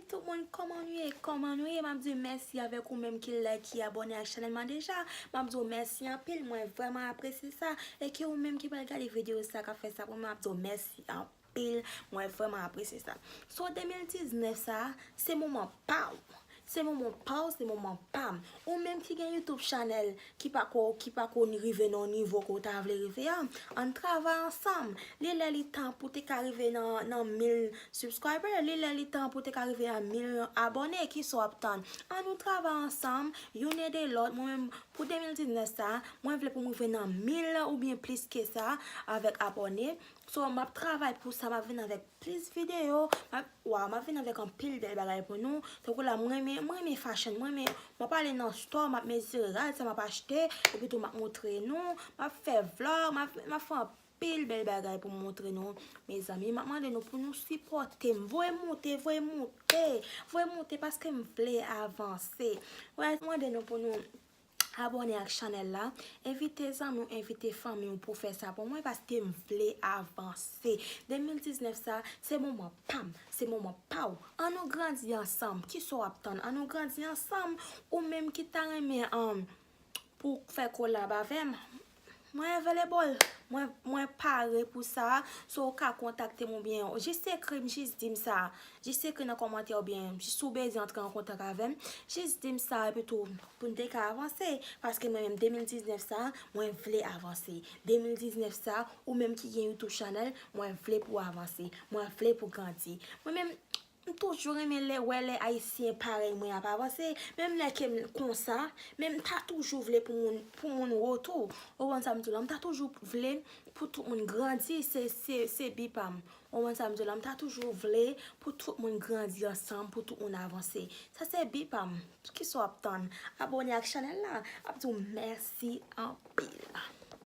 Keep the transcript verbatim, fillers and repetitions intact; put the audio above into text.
Tout moun, kòman nou ye? Kòman nou ye? M ap di mèsi avèk ou menm ki like, ki abòne ak chanèl mwen deja. M ap di w mèsi anpil, mwen vrèman apresye sa. E ki ou menm ki pral gade videyo sa, k ap fè sa pou mwen, m ap di w mèsi anpil, mwen vrèman apresye sa. So, de mil diznèf sa, se moman pa w. Se moman pa w, se moman pa m. Ou menm ki gen YouTube chanèl ki pako, ki pako rive nan nivo ke w ta vle rive a, ann travay ansanm. Li lè li tan pou te ka rive nan, nan mil subscriber, li lè li tan pou te ka rive a mil abòne, kisa w ap tann? Ann nou travay ansanm, youn ede lòt. Mwen menm, pou de mil diznèf sa, mwen vle pou m rive nan mil oubyen plis ke sa avèk abòne. So, m ap travay pou sa, m ap vin avèk plis videyo. M ap, waw, m ap vin avèk anpil bèl bagay pou nou. Tankou la, mwen renmen, mwen renmen fashion, mwen renmen, m ap ale nan store, m ap mezire rad, sa m ap achte, epi tou m ap montre nou, m ap fè vlog, m ap, m ap fè anpil bèl bagay pou m montre nou, mezanmi. M ap mande nou pou nou sipòte m, voye moute, voye moute, voye moute paske m vle avanse. Wè, mande nou pou nou abòne ak chanèl la, envite zanmi w, envite fanmi w pou fè sa pou mwen, paske m vle avanse. De mil diznèf sa, se moman pa m, se moman pa w. Ann nou grandi ansanm. Kisa w ap tann? Ann nou grandi ansanm. Ou menm ki ta renmen, um, pou fè kolab avè m, mwen available. Mwen, mwen pare pou sa. So, ou ka kontakte m oubyen jis ekri m, jis di m sa. Jis ekri nan kòmantè oubyen si w bezwen antre an kontak avè m, jis di m sa, epi tou, pou n te ka avanse. Paske mwen menm, de mil diznèf sa, mwen vle avanse. De mil diznèf sa, ou menm ki gen YouTube chanèl, mwen vle pou w avanse. Mwen vle pou w grandi. Mwen menm, m toujou renmen lè, wè lè Ayisyen parèy mwen ap avanse. Menm lè ke m konsa, men m ta toujou vle pou moun, pou moun wo tou. Ou konn sa m di w la, m ta toujou vle pou tout moun grandi, se, se, se bi pa m. Ou konn sa m di w la, m ta toujou vle pou tout moun grandi ansanm, pou tout moun avanse. Sa se bi pa m. Kisa w ap tann? Abòne ak chanèl la. M ap di w mèsi anpil.